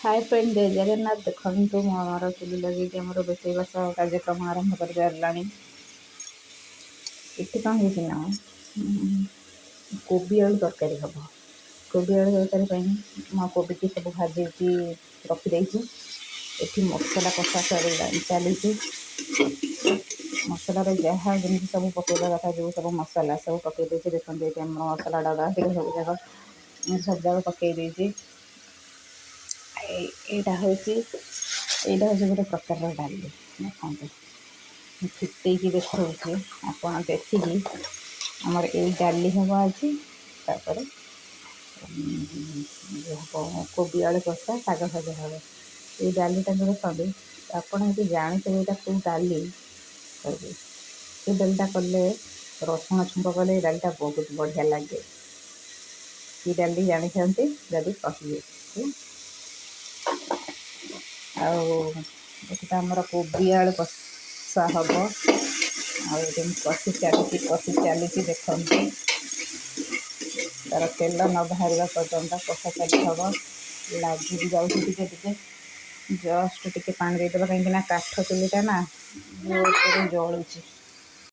ହାଏ friend, ଜୟ ଜଗନ୍ନାଥ। ଦେଖନ୍ତୁ, ମୁଁ ଆମର ଚୁଲି ଲଗେଇକି ଆମର ରୋଷେଇବାସ କାର୍ଯ୍ୟକ୍ରମ ଆରମ୍ଭ କରିସାରିଲାଣି। ଏଠି କ'ଣ ହେଇଛି ନା କୋବି ଆଳୁ ତରକାରୀ ହେବ। କୋବି ଆଳୁ ତରକାରୀ ପାଇଁ ମୁଁ କୋବିକି ସବୁ ଭାଜିକି ରଖିଦେଇଛି। ଏଠି ମସଲା କଷା ସରିଲାଣି, ଚାଲିଛି। ମସଲାରେ ଯାହା ଯେମିତି ସବୁ ପକାଇବା କଥା, ଯେଉଁ ସବୁ ମସଲା ସବୁ ପକାଇ ଦେଇଛି। ଦେଖନ୍ତୁ, ଏଠି ଆମର ମସଲା ଡବା ସବୁ ଯାକ, ସବୁ ଯାକ ପକାଇ ଦେଇଛି। ଏଇଟା ହେଉଛି ଗୋଟେ ପ୍ରକାରର ଡାଲି। ଦେଖନ୍ତୁ, ମୁଁ ଫିଟେଇକି ଦେଖାଉଛି ଆପଣ ଦେଖିକି। ଆମର ଏଇ ଡାଲି ହେବ ଆଜି। ତାପରେ ହେବ କୋବି ଆଳୁ କଷା, ଶାଗ ଭଜା ହେବ। ଏଇ ଡାଲିଟା ଦେଖନ୍ତୁ, ଆପଣ ଯଦି ଜାଣିଥିବେ ଏଇଟା କେଉଁ ଡାଲି କହିବେ। ଏ ଡାଲିଟା କଲେ, ରସୁଣ ଛୁଙ୍କ କଲେ ଏଇ ଡାଲିଟା ବହୁତ ବଢ଼ିଆ ଲାଗେ। କି ଡାଲି ଜାଣିଛନ୍ତି ଯଦି କହିବେ, ହେଲା। ଆଉ ଏଠି ତ ଆମର କୋବି ଆଳୁ କଷା ହେବ। ଆଉ ଏଠି କଷି ଚାଲିଛି, କଷି ଚାଲିଛି। ଦେଖନ୍ତୁ, ତାର ତେଲ ନ ବାହାରିବା ପର୍ଯ୍ୟନ୍ତ କଷା ଚାଲିଥିବ। ଲାଗି ବି ଯାଉଛି ଟିକେ ଟିକେ। ଜଷ୍ଟ ଟିକେ ପାଣି ଦେଇଦେବା, କାହିଁକିନା କାଠ ଚୁଲିଟା ନା ଜୋରରେ ଜଳୁଛି।